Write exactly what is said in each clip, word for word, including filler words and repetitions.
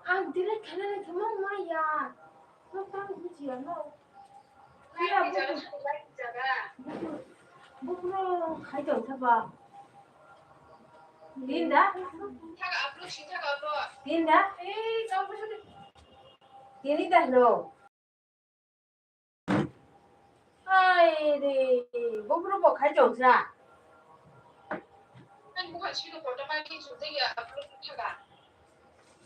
Ang delete khainani thangma maya. Ang tang bujiya no. Bukro khai tong thaba. Tinda? Tinda? Tini da no. Hai re, bukro bo khai tong sa.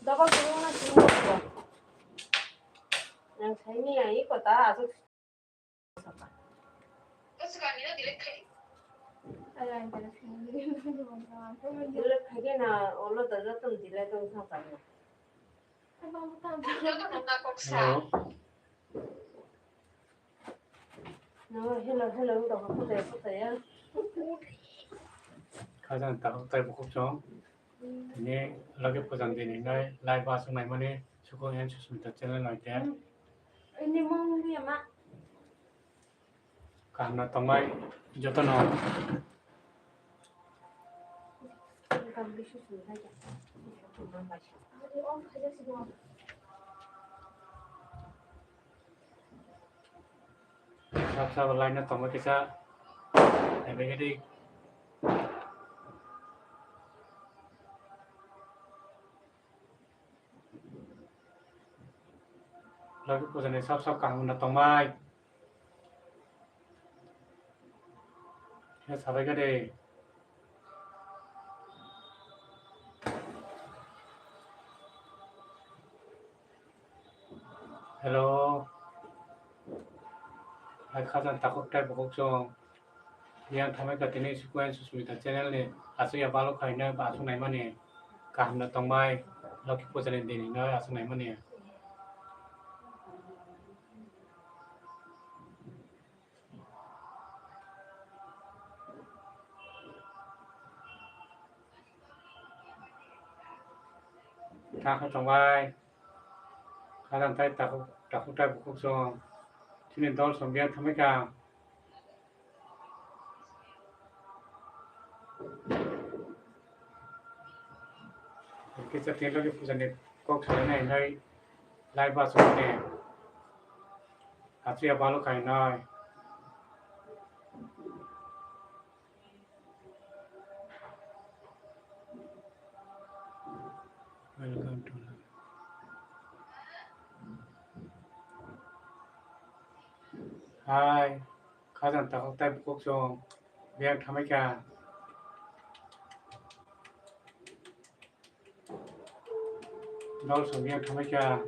Dobo kunu na sini ko. Nang sai ni ai ko ta asuk. Delete khai na, olo da joto delete tong sa pa na. Hello. No, hello, hello, wng tongkha, putai, putai, ya. Khajang takhuk tai bukhuk chwng. Tini logi pujan dini nai live aswk naimani Suku and Susmita channel noite. Ini mung dia ma. Kaham no tongbai jotono. Sab sab line no tongbai kisa. Naibai khe di. Logi puja ni sab sab kaham no tongbai. Khe sabai khe de. Hello. Hai khajang takhuk tai bukhuk chwng. Yang thamai ka tini Suku and Susmita channel ni aswk ya balok khaina ba aswk naimani kaham no tongbai logi puja ni dini no aswk naimani. Thang khe tongbai. Khajang tai takhuk, takhuk tai bukhuk chwng. Chini dol song biang thamai ka. Kisa tin logi puja ni kok salai nai nai. Lai ba song ni. Achi ya balo kai nai. Welcome to. Hai, khajang takhuk tai bukhuk chwng, biyang thamai kha. Dol song yang thamai kha.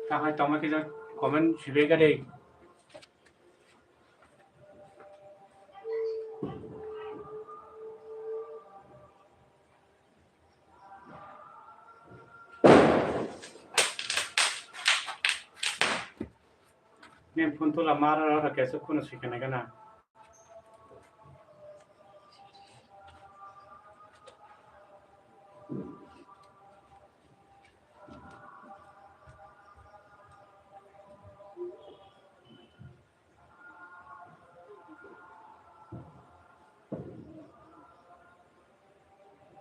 Kahai tongma kisa comment sibeka dei. Nini phone tula mara rok kesa khuna swi khe nai gana.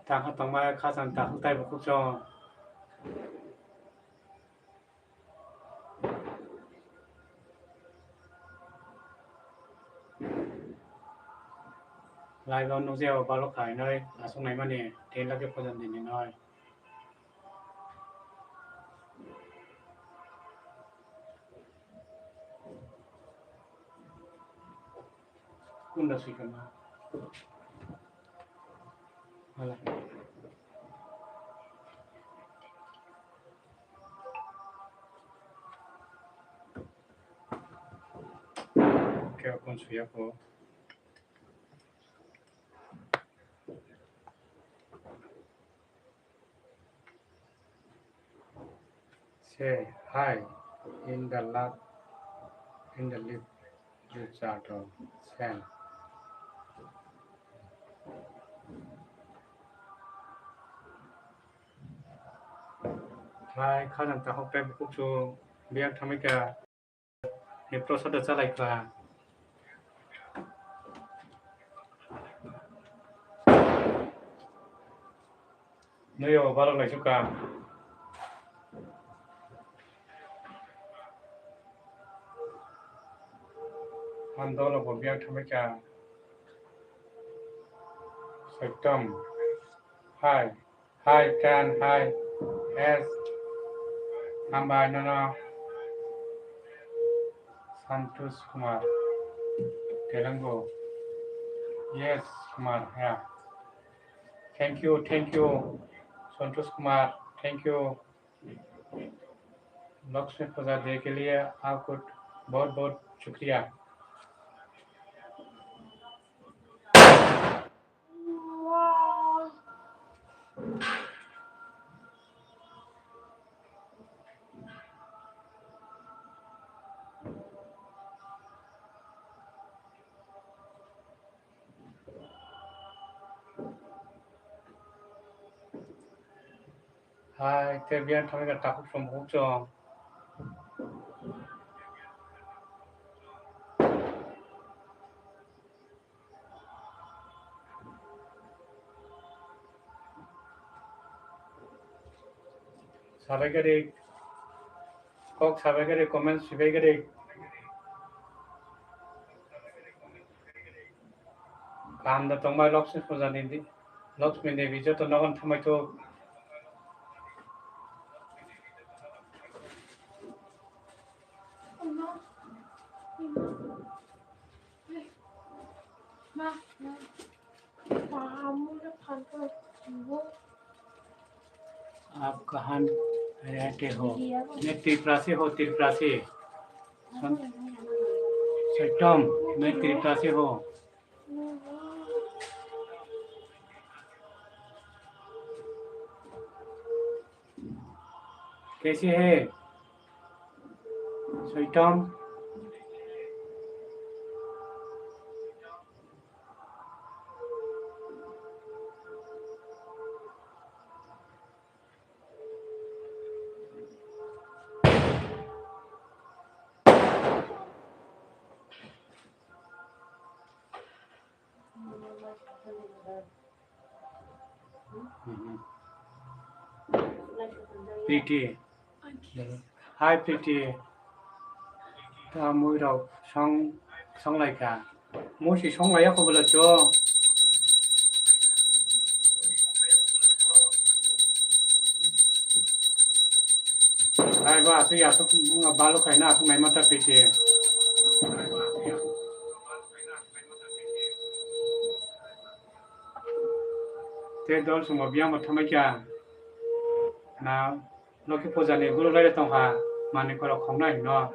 Tangkha tongma khajang takhuk taibo khukchung. Live o nukjagao balok khainai aswk naimani tin lakhe puja ni ninoi. Kunda swikama. Hala. Khe kon suya ko. Say hi in the lab, in the lip. Chato, sen. Hai, khajang takhuk tei bukhuk su biyak thamika. Ni prosado chalai kha. Nui o balok lai suka. Ang dolo bo biyak thamai kha. Ekdom. Hai. Hai, Kan, hai. Yes. Hambai nono. Santosh Kumar. Telugu. Yes, Kumar, yeah. Thank you, thank you, Santosh Kumar. Thank you. Lakshmi पूजा दे के लिए आपको बहुत बहुत शुक्रिया। Hai, te biyan thangwi ka takhuk song bukhuk song. Sabai gari, kok sabai gari, comment sibai gari. Kaham da tongbai Lakshmi puja ni di-, Lakshmi Devi joto nogon thamai thok. आप कहाँ रहते हो? मैं त्रिपुरा से हो, त्रिपुरा से। सैतम, मैं त्रिपुरा से हो। कैसे है Saitam? Pretty. Hi, Pretty. Ta mui rok song, song lai kha. Mui si song lai ya kho bwla cho. Hai ba, aswk ya, aswk balo khaina, aswk naima ta Pretty. Tei dol swngo biyang bo thamai kha. Na, Loki puja ni guru lai tong kha, mani khorok khongnai hino.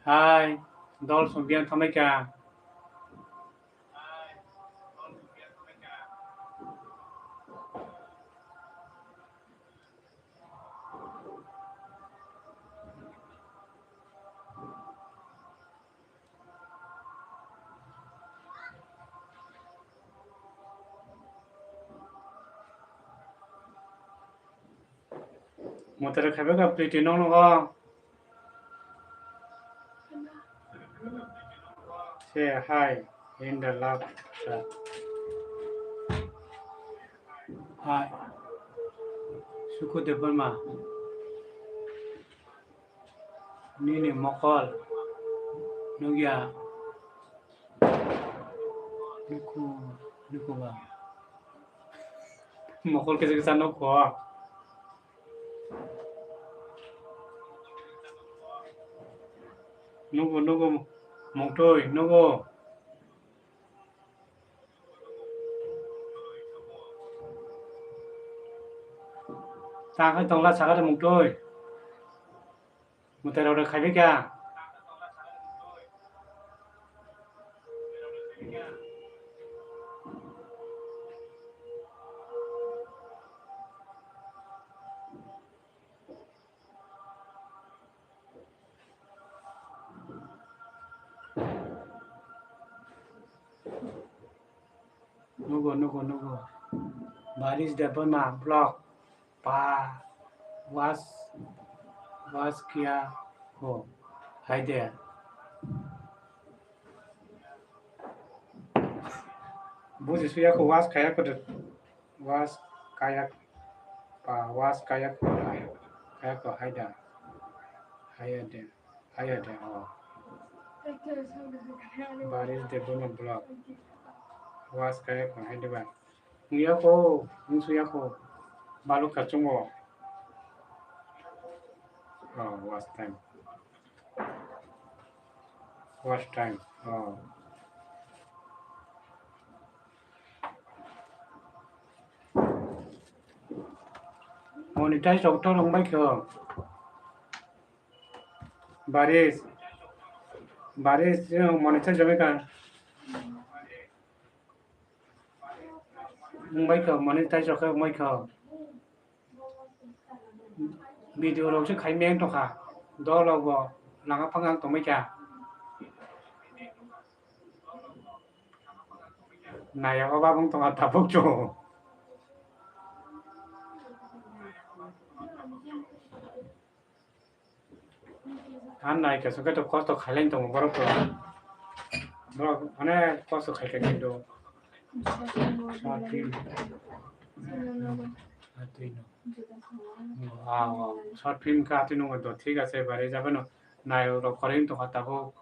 Hai, dol song biyang thamai kha. Motor khai bwkha Pretty nokno o. Say hi in the love chat. Hi. Suku Debbarma. Nini mokol nukya. Nuku, nuku ba. Mokol kisa kisa nukho. Nugo, nugo, mungtwi, nugo. Ta khai tongla sakha de mungtoi. Mutai rok khai bika. Nugo, nugo, nugo. Baris Debbarma block. Pa was, was kiya ho. Hai de. Buji suya ko was kaya ko de. Was kaya pa, was kaya ko, kaya ko hai da. Hai de. Haya de o. Baris Debbarma block. Was kaya ko hai de ba. Wngya ko, wngsuya ko. Baluk kachungo. Oh, was time. Was time. Oh. Monetize rok to rwngbai kho. Baris. Baris, eh, monetize rwngbai kha. Wngbai kho, monetize rok khe wngbai kho. Video rok se khai meng tongkha. Dol rok bo langa phanga tongbai kha. Naya o babung tongkha tabuk chwng. Ang nai khe sokhe to kosto khailai tongo borok to. Borok onek kosto khaikha kintu. Short film. Atwi no. Ah, oh. Short film kha atwi no do thik ase bare jabano nai rok khoreng tongkha tabuk.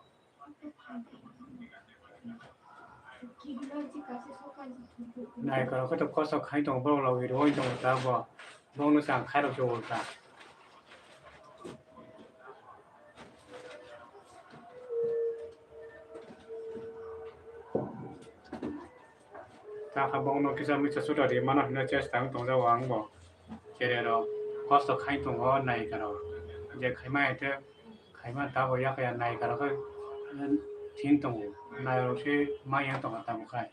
Nai karo khe to kosto khai tongo borok logi rwui tongo ta bo. Bongno chang khairok se ulta. Ta kha bongno kisa misa suda ri mano hino chesta wng tongjago ang bo. Kere rok kosto khai tongo nai karo. Je khaima ete Khaima tabo yakya nai karo khe, eh, thing tongo. Nai rok se ma yang tongo tamo khai.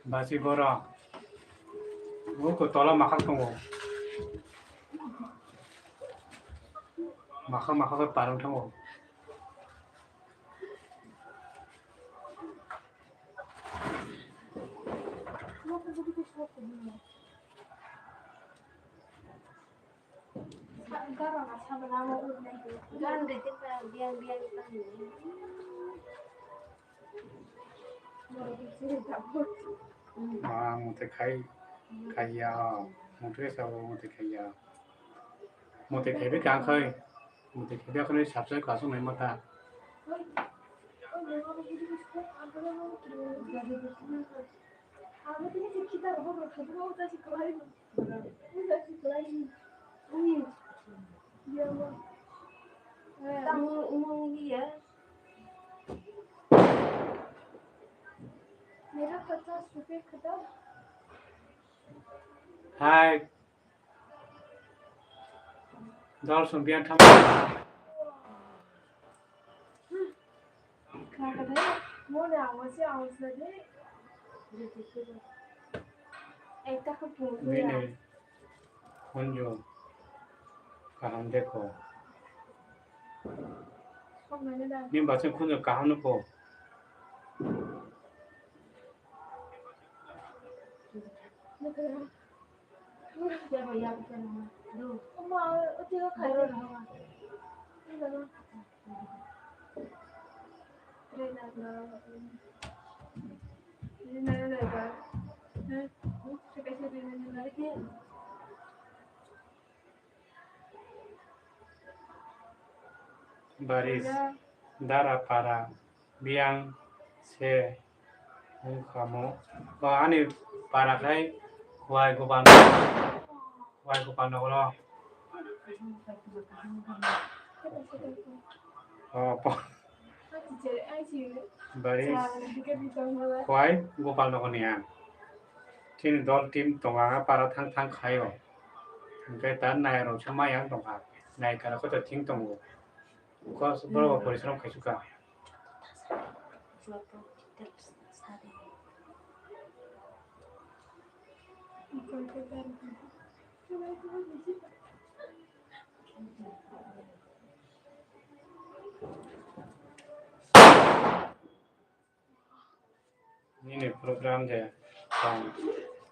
Basi boro. Uko tola makhak tongo. Makhak makhak khe parwng thango. Ah, mutai khai, khaiya, mutai sabo mutai khaiya. Mutai khaibi kang khai, mutai khaibi akhani subscribe kasung nai mata. Hai. Dol song biang tham. Bini khunju kaham de kho. Ni bachai khunju kaham no kho. Baris, dara para, biang se wngkha mo. Ba ani para khai Khwai Gopal, Khwai Gopal nogoro. O, po-, Baris, Khwai Gopal nogor ni ang. Chini dol team tongo, ang para thang thang khaio. Hwnkhe ta nairok se maya wng tongkha. Naikha rok khe thing tongo. Kos borok bo porishrom khaisukha. Nini program de tong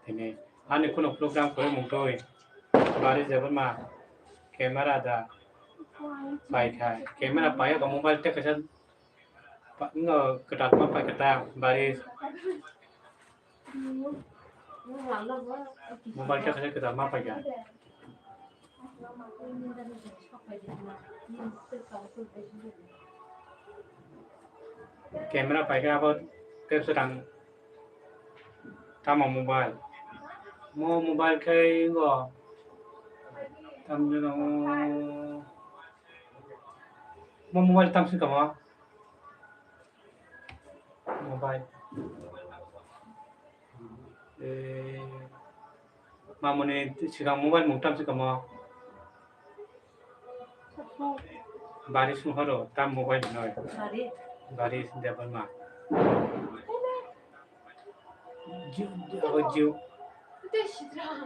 tini. Ani kuno program kwrwi mung twi. Bari jebon ma camera da paikha. Camera paio ka mobile te kaisa pa-, no kwtal ma paikha ta bari. Mobile khe khe kwtal ma paikha. Camera paikha abo tei swkang tamo mobile. Mo mobile khe go tam jeno mo mobile tam swkang. Mobile. Eh, mamoni sikang mobile mung tam sikamo. Bari sung horo tam mobile noi. Bari. Bari Debbarma. Jiu, jiu, jiu.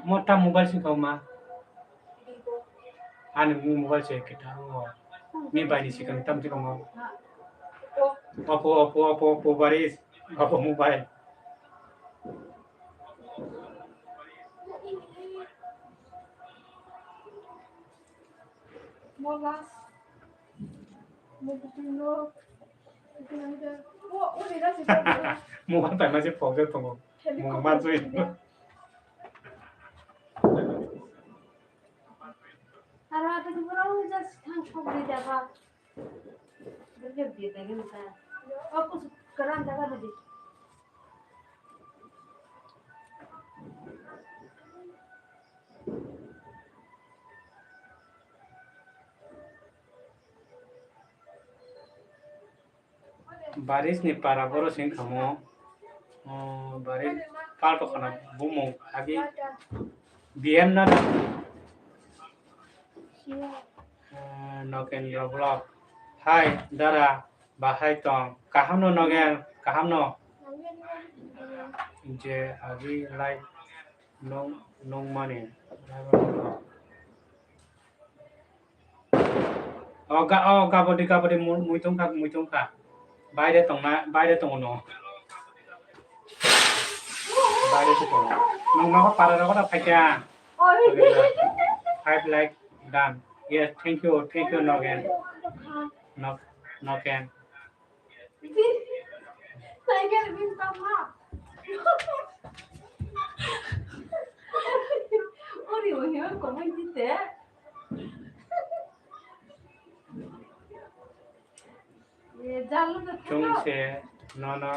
Mo tam mobile sikamo ma. Ani mobile se kita ngo. Mi bai ni sikang tam sikamo. Oppo, Oppo, Oppo, Oppo, Baris, Oppo mobile. Mobile pai ma se phone se tongo. Mo ma jui. Aro ata di pura uni jas thang sok di jaba. Berke bia tagi mata. Aku karan jaga tadi. Baris ni para boro sing kamo, o, Baris palto khana bumung agi B M na, eh, Nokendra Vlog. Hai, dara, bahai tong. Kaham no Nogen, kaham no. Je agi like nung, nung mani. O ga, o gabodi, gabodi, mu-, muitung kha, muitung kha. Baire tongna, baire tongo no. Baire se tongo. Nung nogo para rogo da phaikha. Five like done. Yes, thank you, thank you, Nogen. No, Nogen. Tiger bin tama. Ori, ori, ori, comment dite. Ye, jalo na thang. Chwng se nono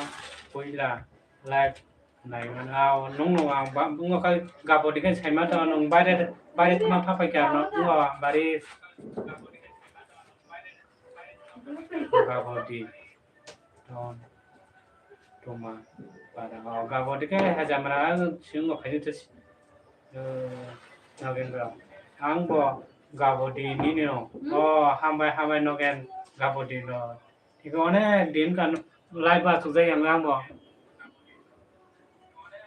puila live nai mano. Ao, nung nung ang ba, bungo kai gabo dikai saima to nung baire, baire thuma phapai kha no, bungo bari. Gabodi. Ton. Tuma. Pada. O, gabodi ke hajamra singo khaini to si-, eh, Nagendra. Ang bo gabodi nini no. Hmm? O, hambai, hambai Nogen gabodi no. Tiko onek din kan live ba sujai yang ang bo.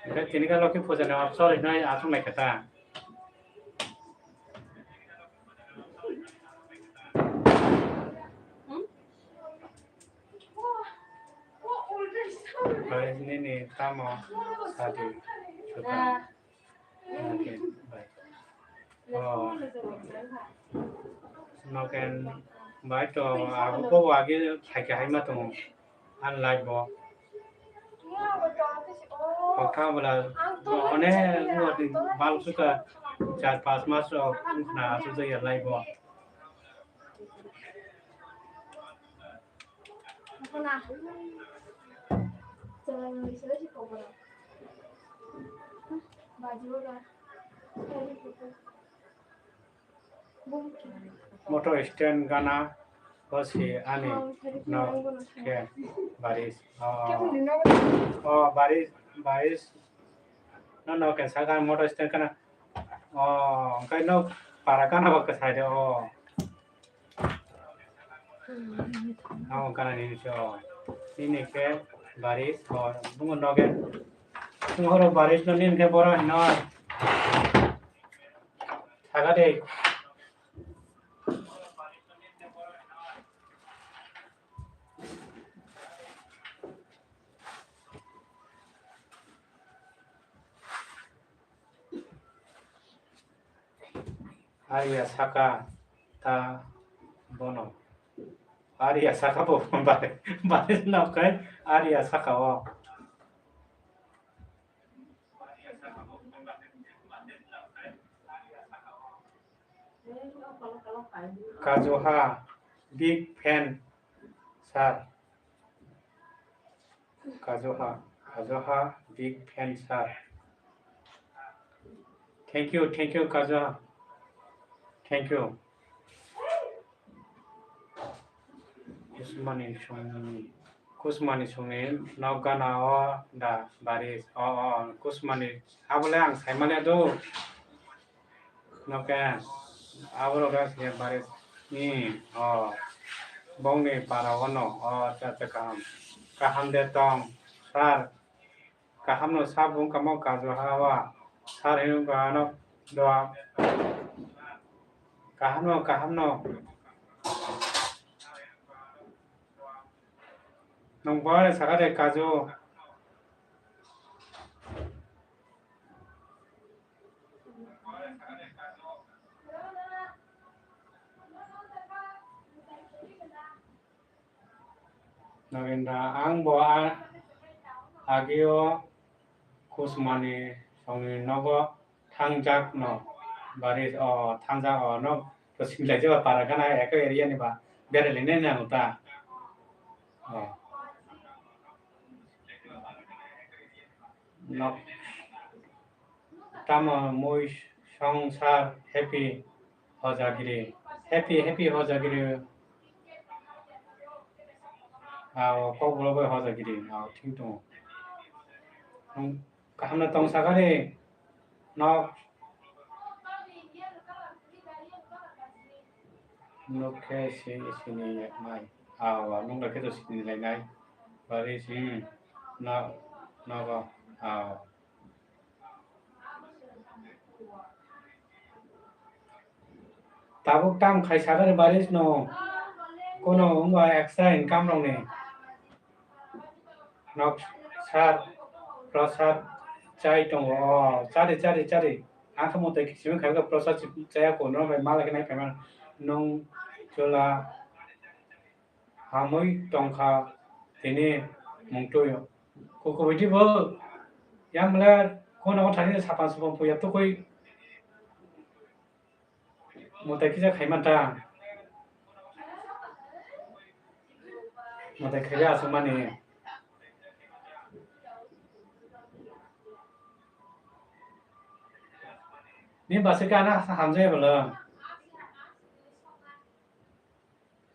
Tini ka Lokhi puja no, sorry, nai asung nai kata. Bai, nini tamo sadi suka. Okay, bai. Oh. Noken bai to abo bo agi thaike hai ma tongo. An live bo. Kok tha bwla onek wngwi bal suka char panch mas rok wngkhna aswk jaya live bo. Motor stand gana bosi ani no ke baris. Oh, oh, baris, baris. No, no, khe saka motor stand kana. Oh, hwnkhe no para kana ba kwsai de, oh. Abo kana ni so. Nini khe baris, oh, bungo no khe. Bungo horo baris no nini khe boro hino. Saka de. Arya saka ta bono. Arya saka bo bare, bare nokai Arya saka o. Kajoha, big fan, sir. Kajoha, Kajoha, big fan, sir. Thank you, thank you, Kajoha. Thank you. Kusmani songni, Kusmani songni nok gana o da baris. O, o, Kusmani, abole ang saimanya do. Noke, aboro khe se baris ni, o, bongni para o no, o, cha, cha, kaham. Kaham de tong, sir. Kaham no sa bung kamo Kajoha wa. Sir hino kaham no, doa. Kaham no, kaham no. Nung bo saka de Kaju. Nagendra, ang bo a-, ageo Kusmani songni nogo thangjak no, baris o thangjak o no, to singlai jeba para gana eko area ni ba, berai le nai nang ta. O. Nok. Tamo mui song sir happy hojagiri. Happy, happy hojagiri. Ao kokbolo bai hojagiri. Ao thing tongo. Ang kaham no tong sakani. Nok. Nok khe si, sini mai. Ao nung bai khe to sini lai nai. Bari si. Nok, nogo. Ao. Tabuk tam khai sakani baris no, kono wngba extra income rok ni. Nok sir, prosad chai tongo, o, chari, chari, chari. Ang khe mwtai kichimi khai prosad chaya ko, no bai mala khe nai phaima. Nung chwla hamwi tongkha tini mungtwi. Kukubuidi bo yang mle khuna o thani sapan supang puya tukui mwtai kisa khaimanta. Mwtai khaiya aswkmani. Ni basi kana hamjai bolo.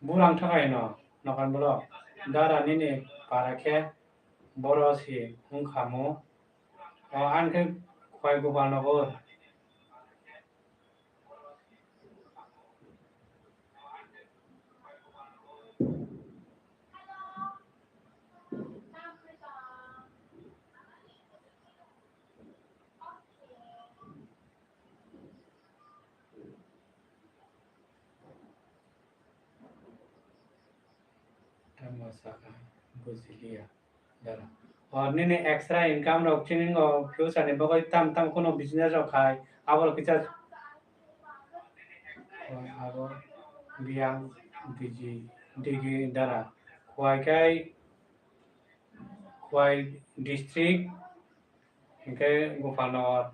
Burang thakai no, nokan bolo. Dara nini para khe boro si wngkha mu. O ang khe Khwai Gopal Nagar. Tamo saka bujiliya dara. O nini extra income rok chini o future ni bagwi tam tam kuno business rok khai abo rok kisa abo biyang digi digi dara. Khwai khai Khwai district, hinkhe Gopalnagar,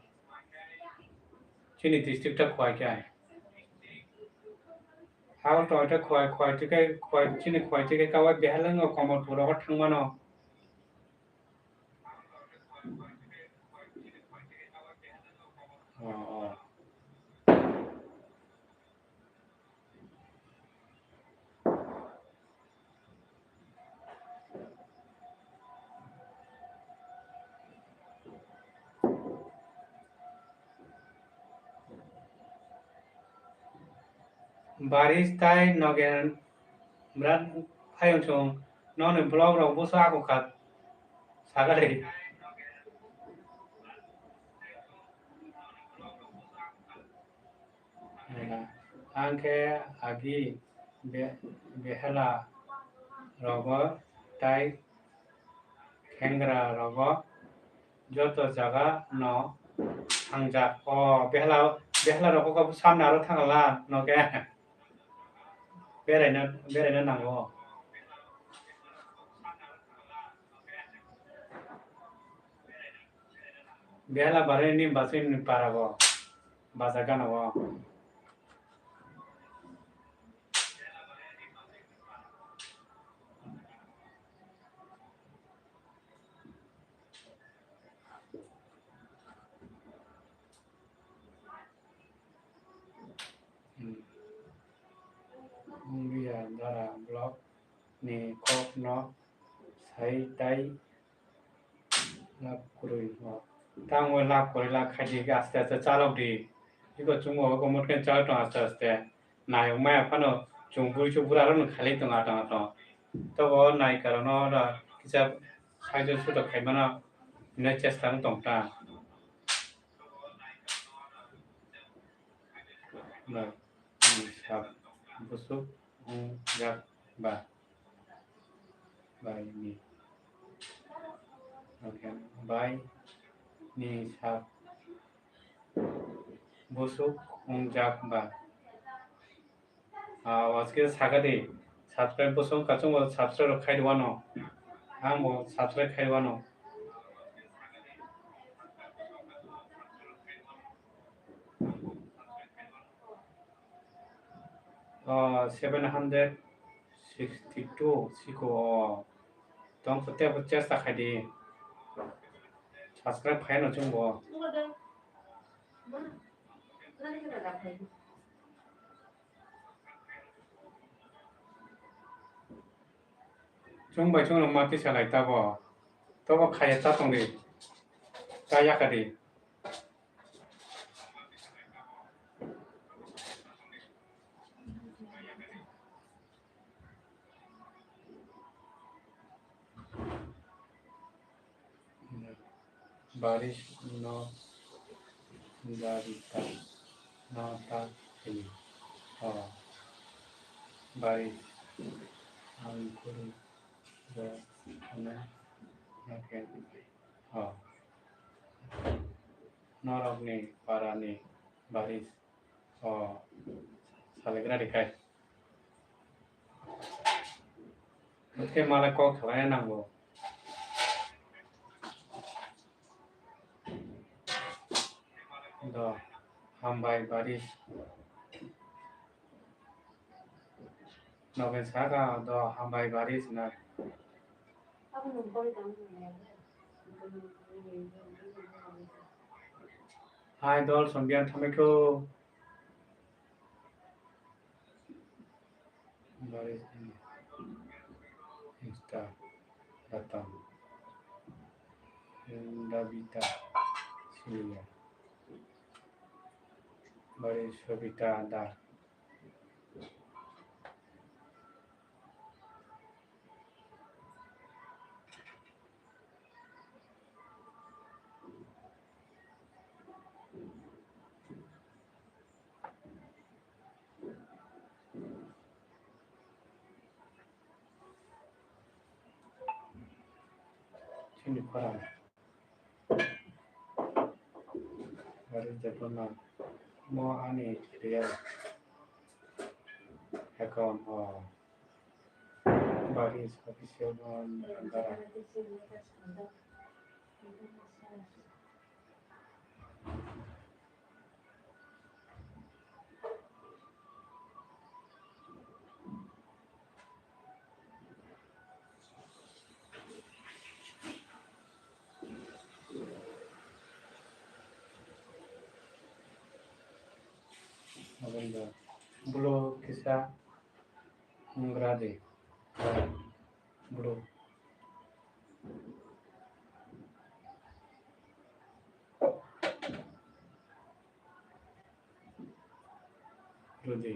chini district ta Khwai khe. Abo tongthai Khwai, Khwai thike, Khwai, chini Khwai thike kawai Beheleng o Kamalpur o thangmano. Oh, oh. Baris tai Nogen bwrad phayung chwng noni vlog rok buso ako kha sagari. Ang khe agi be-, behela rogo tai khengra rogo joto jaga no thangjak. O behela, behela rogo khe samne aro thangla no khe beraina, beraina nango. Behela barani ni bachwi ni para bo baja gana o. Hmm. Wngya dara block ni kok no sai tai lab kwrwi o. Tamo lab kwrwi lab khaidi aste aste chalok di. Iko chungo oko motken chalok tong aste aste. Nayok maya phano chung bui chu bura rok no khailai tong atong atong. Tobo nai karono oro kisa saijo sudo khaimano hinwi chesta wng tong ta. Bai, ni sak busuk wngjak ba? Bai, ni. Okay, bai, ni sak busuk wngjak ba? Ah, waske sakadi, subscribe busuk kachung bo subscribe rok khai di wano. Ang bo subscribe khai di wano. Oh, seven hundred sixty two siko, oh. Tong pute pute chesta khai di. Subscribe khai no chungbo. Chwng bai chwng rok ma tisa lai tabo. Tobo khaya cha tong di. Cha ya kha di. Baris no dari ta, no ta sini. Oh. Baris ang kuru do na, na ke. Oh. Norok ni para ni baris. Oh. Saligra di kai. Bwkhe malai kok khlaina nango. Do, hambai baris. Nogen saka do hambai baris na. Hai dol sombian thamai kho. Baris ini. Insta. Datang. Davita. Silia. Baris Sobita da. Chini khorang. Gari jepona mo ani real account o. Baris official on dara. Bulo kisa wnggra di. Bulo. Rudi.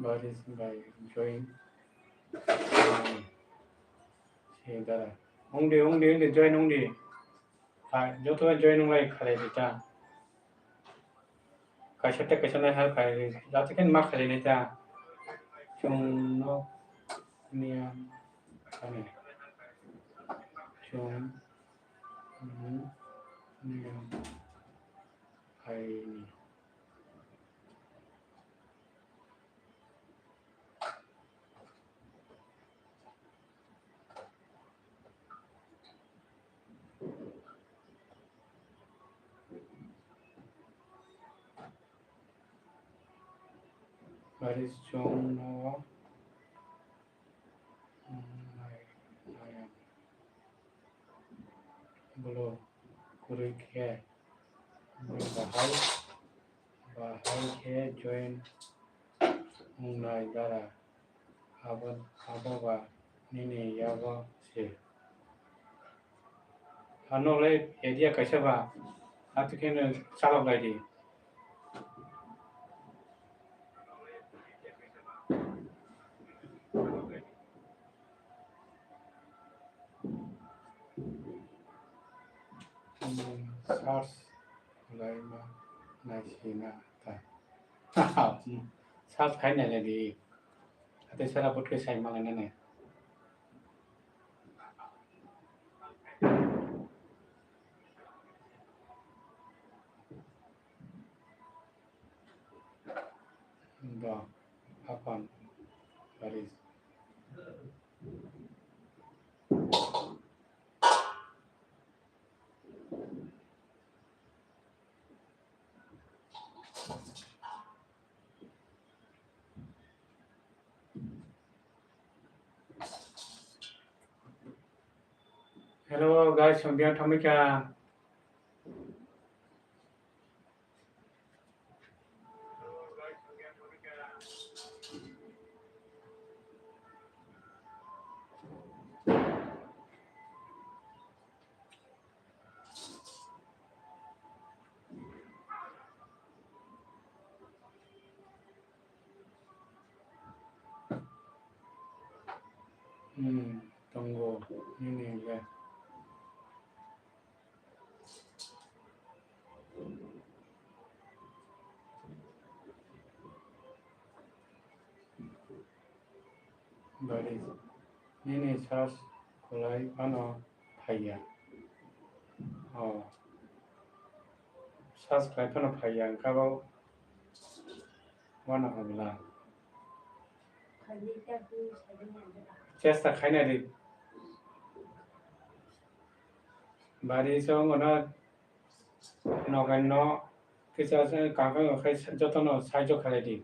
Baris by join. Singdara. Ongdi, ongdi, ongdi, join ongdi. Ha, joto join onglai khalai di ta. Kaisa tei kaisa nai har khalai di. Jati khe ma khalai nai ta. Chwng no niya kani. Chwng no niya khaini. Baris chwng no, mm, nai, nai ang. Bolo kwrwi khe, bahai, bahai khe join wngnai dara. Abo, abo ba nini yago se. Ano le idea kaisa ba, ati khe no chalok lai di. Hmm, search khlaima naisina ta. Search khai nailai di. Ate sara but khe sai malai nani. Ba, apan, baris. Hello guys, songdia thomika. Hmm, tongo, nini le. Bari, nini search khlai phano phaiya. Oh. Search khlai phano phaiya, wngkha bo wano hwnla. Chesta khaina di. Bari se wngkha na. Nogai no kisa se kangkang khai jotono saijo khalai di.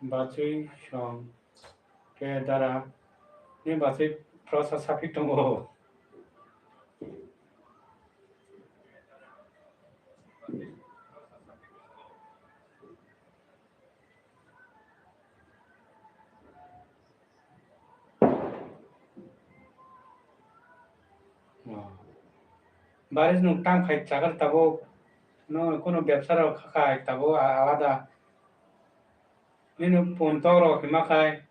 Bachwi song ke dara ni bachwi prosa saphi tongo. Oh. Baris nwng tang khai chakar tabuk, no kono bebsa rok kha khai tabuk a-, alada. Nini pun tok rok hima khai,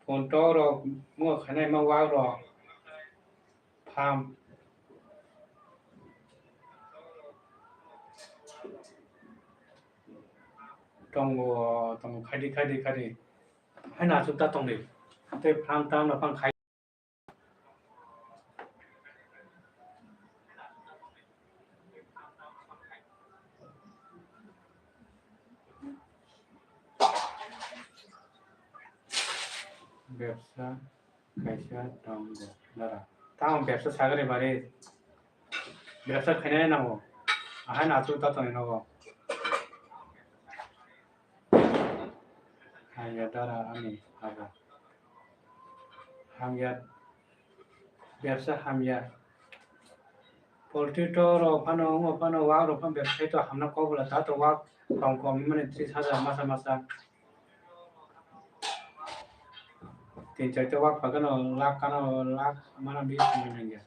pun tok rok mo khanai ma wak rok. Pham. Tongo, tongo, khadi, khadi, khadi. Hai na chukta tongdi. Tei pham tam na phang khai. Bebsa kaisa tongo dara. Tamo bebsa sagari bari. Bebsa khainai nango. Ahai na chu ta tongwi nogo. Haiya dara ani abo. Hamya, bebsa hamya. Poultry to rok phano, wngma phano, wak rok phano bebsai to hamna kok bwla, ta to wak kom kom mani tris hajar masa masa. Tin char ta wak phano lakh, kano lakh mana bis mani nangya.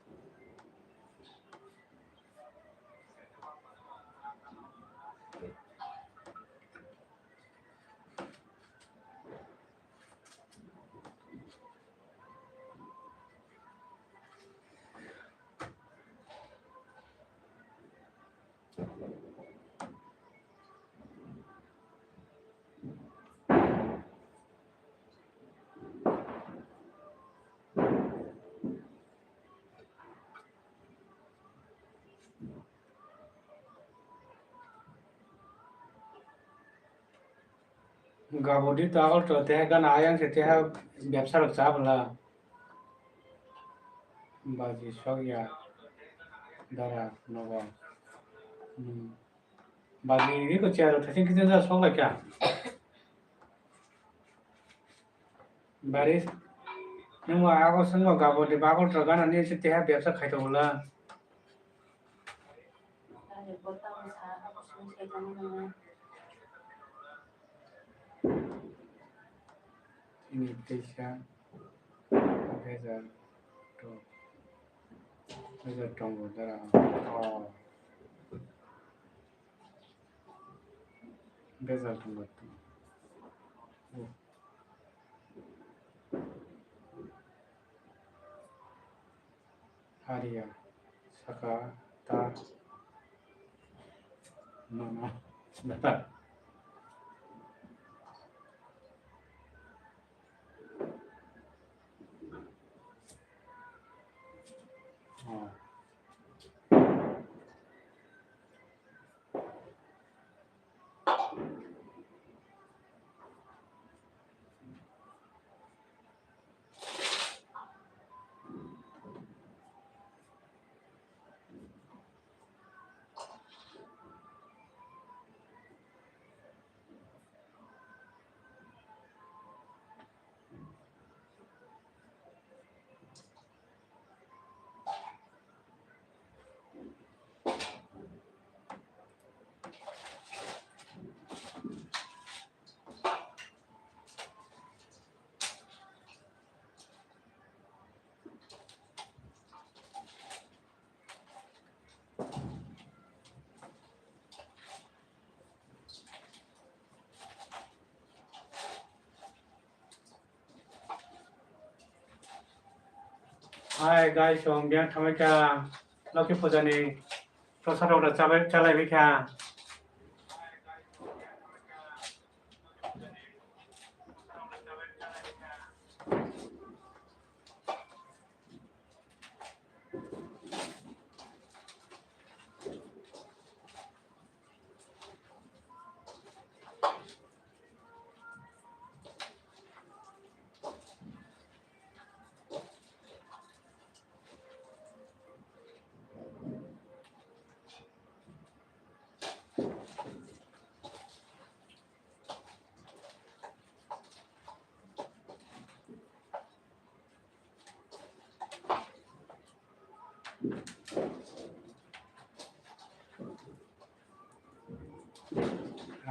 Gabodi to agol to teha gana ayang se teha bebsa rok cha bwla. Baji sok ya dara nogo. Hmm. Baji iko chair rok thasing kiching ja sok lai kha. Bari, nwng bo agol swngbo gabodi bagol rok gana ni se teha bebsa khai to bwla. Chini teisa bejal to, bejal tongo dara. Oh. Bejal tongo. Oh. Ariya, saka, ta, nono, data. Oh. Hai guys, chwng biyang thangwi kha, Lokhi puja ni prosad rok da chabai, chalai bai kha.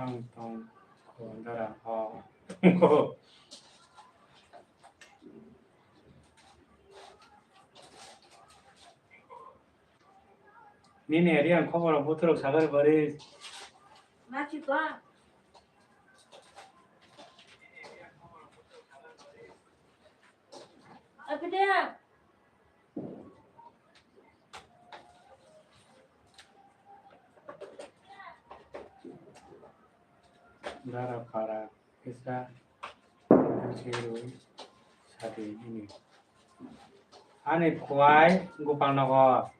Ang tong ko dara ho. Nini area ang khobor rok bothorok sagar bari. Ma chikwa. Apide. Dara para kisa. Sirui sadi ini. Ani khwai Gopal Nagar.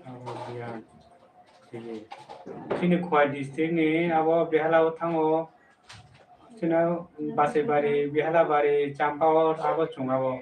Abo biya, sini, sini Khowai district ni abo Behala o thango. Chino Basaibari, Behalabari, Champawar, abo chwng abo.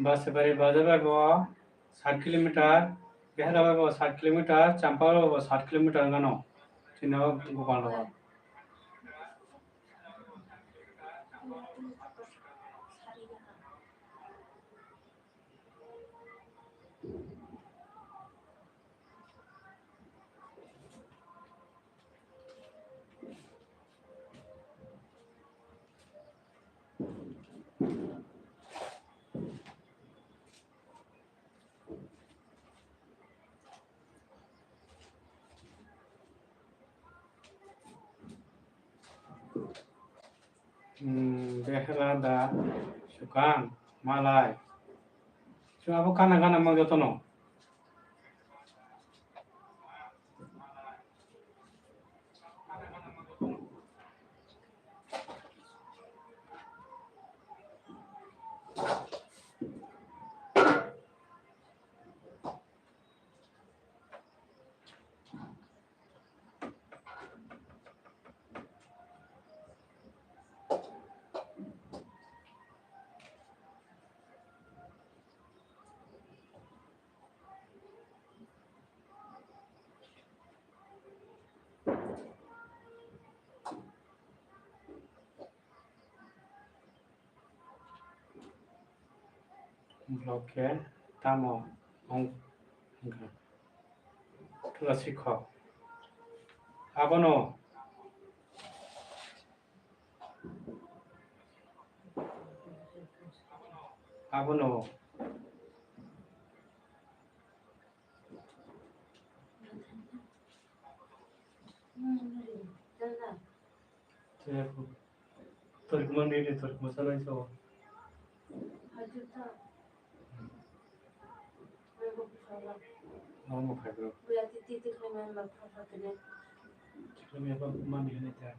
Basaibari bazar bai bo sat kilometer, Behala bai bo sat kilometer, Champawar bai bo sat kilometer wngano chini o Gopalnagar. Hmm, Behela da Sukan, Malai. So abo kana kana mang jotono. Block khe tamo wng kha? Thula sikhok. Abono, abono. Torikma nini torikma sanai sao. Nono phaibro. Chiklo miyakho mani hwnwi ta.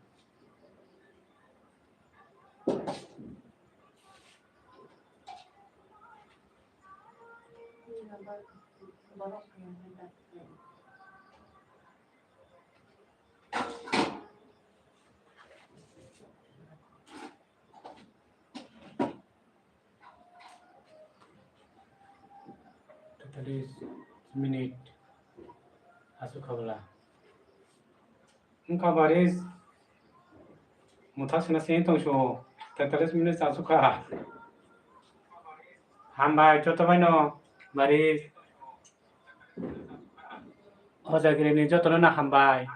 Tatalis minute aswk khabla. Wngkha baris muthak sina sini tongsu tetalis minute chasukha. Hambai joto baino baris. O jagiri ni jotono no hambai.